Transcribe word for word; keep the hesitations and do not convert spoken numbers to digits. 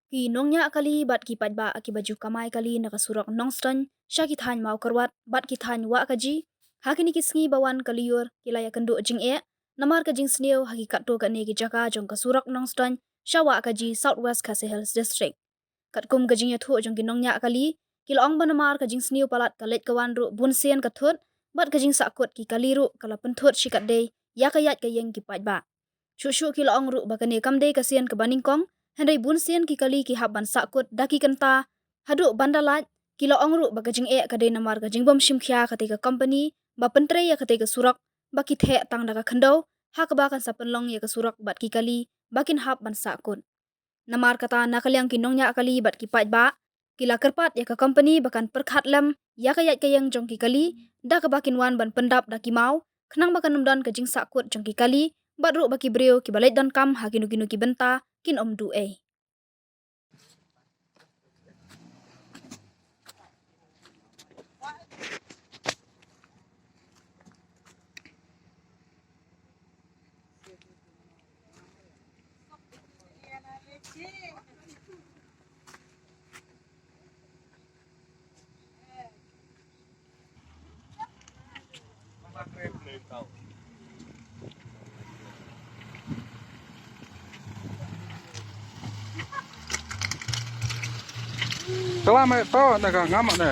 Ki nongñiah kali bad ki paidbah kiba ju kamai kali na ka surok Nongstoiñ sha ki thaiñ Mawkyrwat bad ki thaiñ Wahkaji, ha kine ki sngi ba wan ka lyiur ki la ïakynduh jingeh namar ka jingsniew ha ki katto katne ki jaka jong ka surok Nongstoiñ sha Wahkaji, South West Khasi Hills District. Katkum ka jingïathuh jong ki nongñiah kali, ki la ong ba namar ka jingsniew palat ka leit ka wan ruh bun sien ka thut, bad ka jingsahkut ki kali ruh ka la pynthut shikatdei ïa ka ïaid ka ïeng ki paidbah. Shuh shuh ki la ong ruh ba kane kam dei ka sien kaba nyngkong, hynrei bun sien ki kali ki hap ban sahkut da ki kynta. Haduh ban da lait, ki la ong ruh ba ka jingeh ka dei namar ka jingbym shim khia katei ka company ba pyntrei ïa katei ka surok, ba ki theh tang da ka khyndew, ha kaba kan sa pynlong ïa ka surok bad ki kali ba kin hap ban sahkut. Namar kata, na ka liang ki nongñiah kali bad ki paidbah, ki la kyrpad ïa ka company ba kan pyrkhat lem ïa ka ïaid ka ïeng jong ki kali, da kaba kin wan ban pyndap da ki maw, khnang ba kan ym don ka jingsahkut jong ki kali, bad ruh ba ki briew kiba leit donkam ha kino kino ki bynta kin ym duh ei. Kala mai to na ka ngam ne.